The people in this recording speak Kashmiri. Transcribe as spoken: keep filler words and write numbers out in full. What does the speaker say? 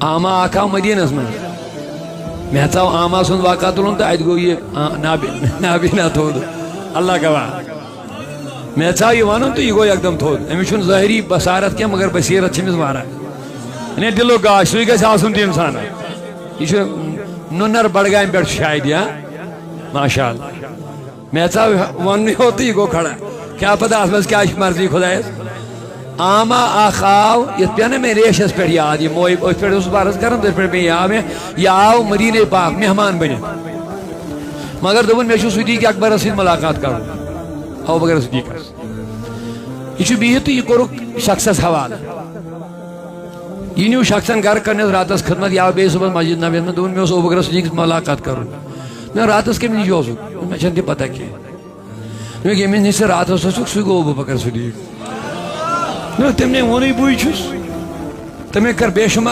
آما اکھ آو مدینس منٛز۔ مےٚ ژاو آما سُنٛد واقعہ تُلُن تہٕ اتہِ گوٚو یہِ، آ، نابی-، نابینا تھوٚد۔ اللہ گواہ۔ مےٚ ژاو یہِ ونُن تہٕ یہِ گوٚو یکدم تھوٚد۔ أمِس چھُنہٕ ظٲہری بصارت کینٛہہ، مگر بصیرت چھِ أمِس واریاہ۔ یعنی دِلُک گاش، سُے گژھِ آسُن تہِ انسانس۔ یہِ چھُ نُنر بڈگامہِ پٮ۪ٹھ چھُ شاید، یا؟ ماشاء اللہ۔ مےٚ ژاو وننُے یوت تہٕ یہِ گوٚو کھڑا۔ کیٛاہ پتہ اتھ منٛز کیٛاہ چھِ مرضی خدایس۔ آما اکھ آو، یتھ پیٚیہِ نہ مےٚ ریشس پٮ۪ٹھ یاد، یہِ مویب، أتھۍ پٮ۪ٹھ اوسُس بہٕ عرض کران، تٔتھۍ پٮ۪ٹھ پیٚیہِ یاد مےٚ، یہِ آو مدینے پاک مہمان بٔنِتھ۔ مگر دوٚپُن، مےٚ چھُ صدیق اکبرس سۭتۍ ملاقات کرُن، ابو بکر صدیقس۔ یہِ چھُ بِہِتھ تہٕ یہِ کوٚرُکھ شخصس حوالہٕ۔ یہِ نیوٗ شخصن گرٕ، کرنس راتس خدمت، یا بیٚیہِ صُبحس مسجد نبویس منٛز، دوٚپُن، مےٚ اوس ابو بکر صدیقس ملاقات کرُن۔ مےٚ راتس کٔمِس نِش اوسُکھ؟ مےٚ چھنہٕ تہِ پتہ کینٛہہ۔ دوٚپُکھ، ییٚمِس نِش ژٕ راتس اوسُکھ، سُے گوٚو ابو بکر صدیق۔ مےٚ دوٚپ، تٔمۍ نے ووٚنُے، بٕے چھُس۔ تٔمۍ کٔر بے شمار